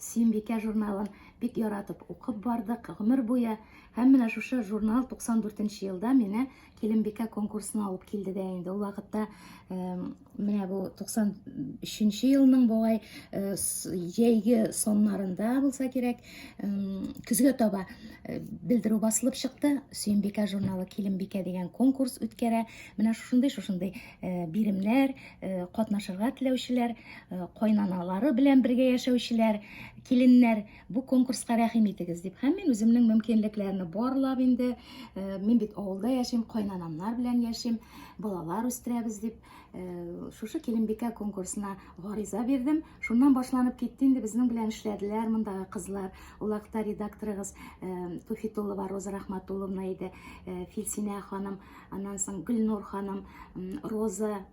Сөембикә журналын бик яратып укып бардык гомер буе. Һәм менә шушы журнал 94 нче елда мине Киленбикә конкурсына алып килде дә инде. Ул вакытта менә бу 93 елның бугай э, җәйге соннарында булса кирәк, көзгә таба э, белдерү басылып чыкты. Сөембикә журналы Киленбикә дигән конкурс үткәрә. Менә шушындый шушындый э, биремнәр, катнашырга теләүчеләр, кайнаналары белән бергә яшәүчеләр, киленнәр бу конкурска рәхим итегез дип. Һәм мин үземнең мөмкинлекләрне барлап инде, э, мин бит авылда яшим, кайнанамнар белән яшим, балалар үстерәбез дип, э, шушы Киленбикә конкурсына гариза бирдем. Шуннан башланып китте инде безнең белән эшләделәр мондагы кызлар. Ул вакытта редакторыгыз э, Туфитулова Роза Рахматулловна иде, Филсинә ханым, аннан соң Гөлнур ханым, Роза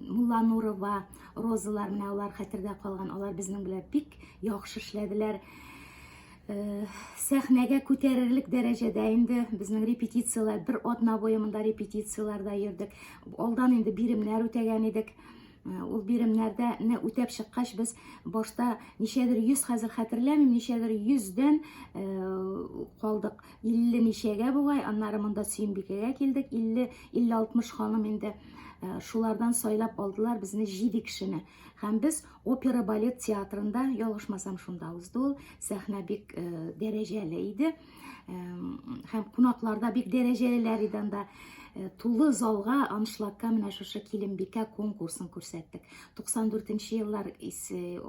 Мулланурова, Розалар, менә алар хәтердә калган, алар безнең белән бик яхшы эшләделәр. Э, сәхнәгә күтәрерлек дәрәҗәдә инде безнең репетицияләр, бер атна буе монда репетицияләрдә йөрдек. Алдан инде биремнәр үтәгән идек. Э, ул биремнәрдә не үтәп чыккач, без башта ничәдер йөз, хәзер хәтерләмим, ничәдер йөздән э, калдык. 50 ничәгә бугай, аннары монда Сөембикәгә килдек, 50, 50-60 ханым инде. Шулардан сайлап алдылар безне 7 кешене. Һәм без опера балет театрында, ялгышмасам, шунда узды ул. Сәхнә бик э, дәрәҗәле иде. Һәм кунаклар да бик дәрәҗәлеләр иде анда. Э, тулы залга, аншлагка менә шушы Киленбикә конкурсын күрсәттек. 94 еллар исе,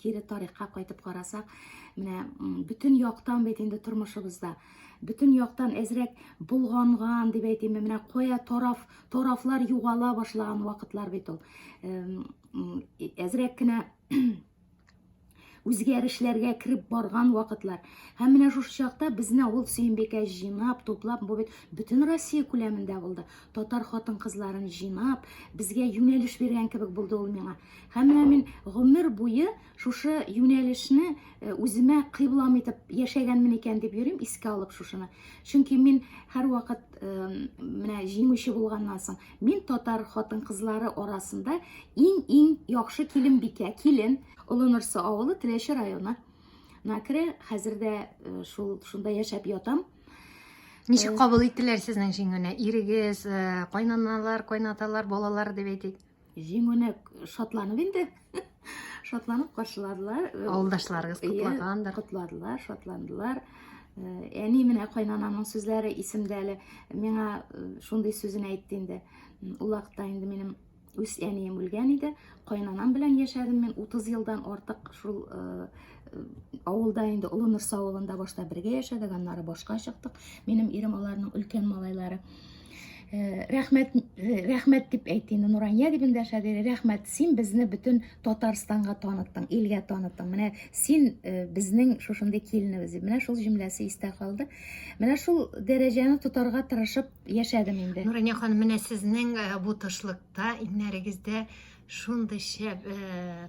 кире тарихка кайтып карасак, менә бөтен яктан бит инде тормышыбызда бөтен яктан әзрәк болганган дип әйтимме, менә кая тараф, тарафлар югала башлаган вакытлар бит ул. Әзрәк кенә үзгәрешләргә кереп барган вакытлар. Һәм менә шушы чакта безне ул Сөембикә җыйнап, туплап, бу бит бөтен Россия күләмендә булды. Татар хатын-кызларын җыйнап, безгә юнәлеш биргән кебек булды ул миңа. Һәм менә мин гомер буе шушы юнәлешне э, үземә кыйблам итеп яшәгәнмен икән дип йөрим, искә алып шушыны. Чөнки мин һәрвакыт э, менә җиңүче булганнан соң, мин татар хатын-кызлары арасында иң-иң яхшы киленбикә, килен, Олы Нырсы авылы, Теләче районы. Накре, хәзер дә э, шул шунда яшәп ятам. Ничек кабул иттеләр сезнең җиңүне? Ирегез, кайнаналар, кайнаталар, балалар дип әйтик. Җиңүне шатланып инде. Шатланып каршыладылар. Э, Авылдашларыгыз котлагандыр. Котладылар, шатландылар. Э, әни менә кайнанамның сүзләре исемдә әле. Миңа э, шундый сүзен әйтте инде. Ул вакытта инде минем үз әнием үлгән иде. Кайнанам белән яшәдем мин 30 елдан артык шул авылда инде Олы Нырсы авылында башта бергә яшәдек, аннары башка чыктык. Минем ирем аларның өлкән малайлары. Э, рәхмәт, э, рәхмәт дип әйтте инде Нурания дип эндәшә диде. Рәхмәт, син безне бөтен Татарстанга таныттың, илгә таныттың. Менә син э, безнең шушындый киленебез дип. Менә шул җөмләсе истә калды. Менә шул дәрәҗәне тотарга тырышып яшәдем инде. Нурания ханым, менә сезнең бу тышлыкта, иңнәрегездә шундый шәп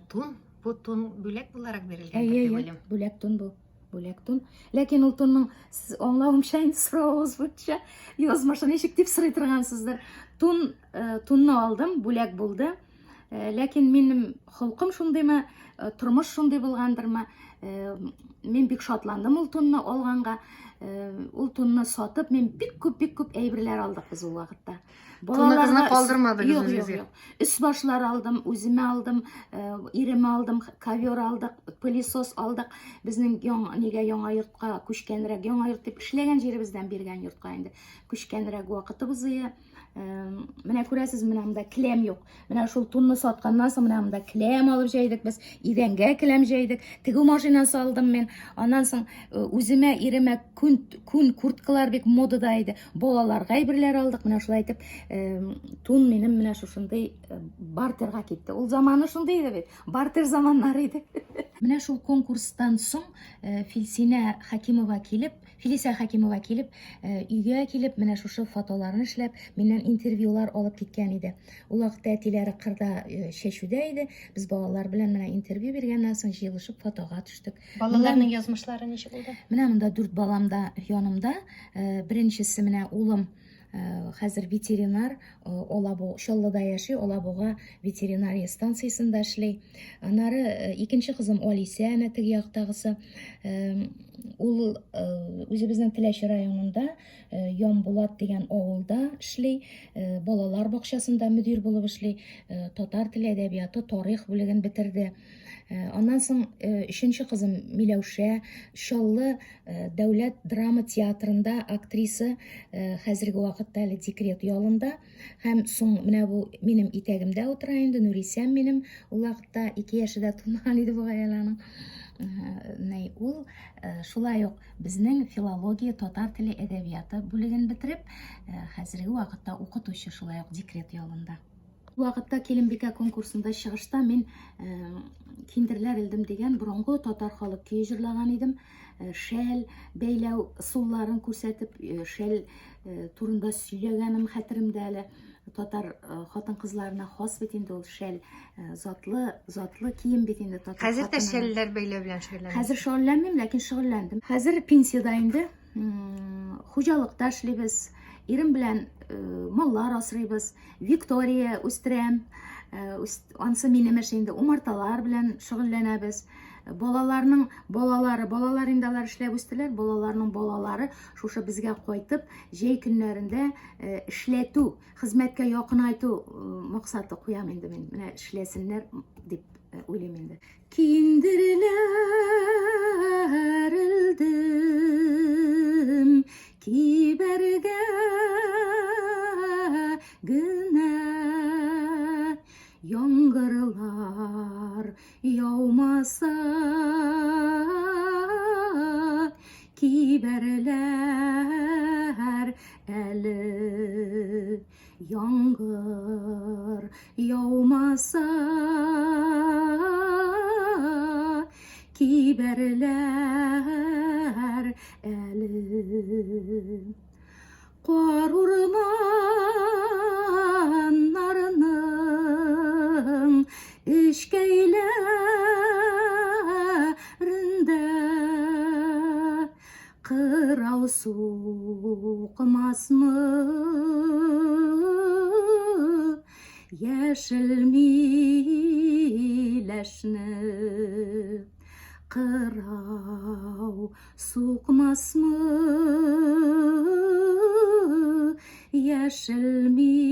тун Бу тун бүләк буларак бирелгән дип уйлыйм. Бүләк тун бу. Бүләк тун. Ләкин ул тунның сез аңлавымча инде соравыгыз буенча язмышы ничек дип сорый торгансыздыр. Тун э, тунны алдым, бүләк булды. Э, ләкин минем холкым шундыймы, э, тормыш шундый булгандырмы, мин бик шатландым ул тунны алганга. Ул тунны сатып, мин бик күп, бик күп әйберләр алдык без ул вакытта. Балаларны калдырмадыгыз юк, юк, юк. Өс башлар алдым, үземә алдым, э, иремә алдым, ковер алдык, пылесос алдык. Безнең яңа нигә яңа йортка күчкәнрәк, яңа йорт дип эшләгән җиребездән биргән йортка инде күчкәнрәк вакытыбыз ие. Э, менә күрәсез, менә монда келәм юк. Менә шул тунны сатканнан соң менә монда келәм алып җәйдек без, идәнгә келәм җәйдек, тегү машинасы алдым мин. Аннан соң э, үземә, иремә күн, күн курткалар бик модада иде. Балаларга әйберләр алдык. Менә шулай итеп, тун минем менә шушындый э, бартерга китте. Ул заманы шундый иде бит. Бартер заманнары иде. Менә шул конкурстан соң э, Филсинә Хакимова килеп, Филисә Хакимова килеп, э, өйгә килеп, менә шушы фотоларны эшләп, миннән интервьюлар алып киткән иде. Ул вакытта әтиләре кырда э, чәчүдә иде. Без балалар белән менә интервью биргәннән соң җыелышып фотога төштек. Балаларның язмышлары ничек булды? Менә монда дүрт балам да янымда. Э, беренчесе менә улым. Хәзер ветеринар, Алабу, Чаллыда яши, Алабуга ветеринария станциясендә эшли. Аннары икенче кызым Алисә, әнә теге яктагысы. Ул үзебезнең Теләче районында Ямбулат дигән авылда эшли, балалар бакчасында мөдир булып эшли, татар теле әдәбияты, тарих бүлеген бетерде. Аннан соң өченче кызым Миләүшә Чаллы дәүләт драма театрында актриса, хәзерге вакытта әле декрет ялында. Һәм соң менә бу минем итәгемдә утыра инде Нурисәм минем. Ул вакытта 2 яше дә тулмаган иде бугай әле аның. Нәй ул шулай ук безнең филология, татар теле, әдәбияты бүлеген бетереп, хәзерге вакытта укытучы, шулай ук декрет ялында. Бу вакытта Киленбикә конкурсында чыгышта мин Киндерләр элдем дигән борынгы татар халык көе җырлаган идем. Шәл бәйләү ысулларын күрсәтеп, шәл турында сөйләгәнем хәтеремдә әле. Татар хатын-кызларына хас бит инде ул шәл, затлы, затлы кием бит инде татар. Хәзер дә шәлләр бәйләү белән шөгыльләнәсез? Хәзер шөгыльләнмим, ләкин шөгыльләндем. Хәзер пенсиядә инде. Хуҗалыкта эшлибез. Ирем белән маллар асрыйбыз. Виктория үстерәм. Ансы минем эш инде. Умарталар белән шөгыльләнәбез. Балаларның балалары, балалар инде алар эшләп үстеләр, балаларның балалары шушы безгә кайтып, җәй көннәрендә эшләтү, хезмәткә якынайту максаты куям инде мин. Менә эшләсеннәр дип уйлыйм инде. Киндерләр элдем, кибәргә генә яңгырлар яумаса, кибәрләр әле. Яңгыр яумаса, кибәрләр әле. Кар урманнарының эчкәйләрендә Кырау сукмасмы яшел миләшне? Кырау сукмасмы яшел миләшне?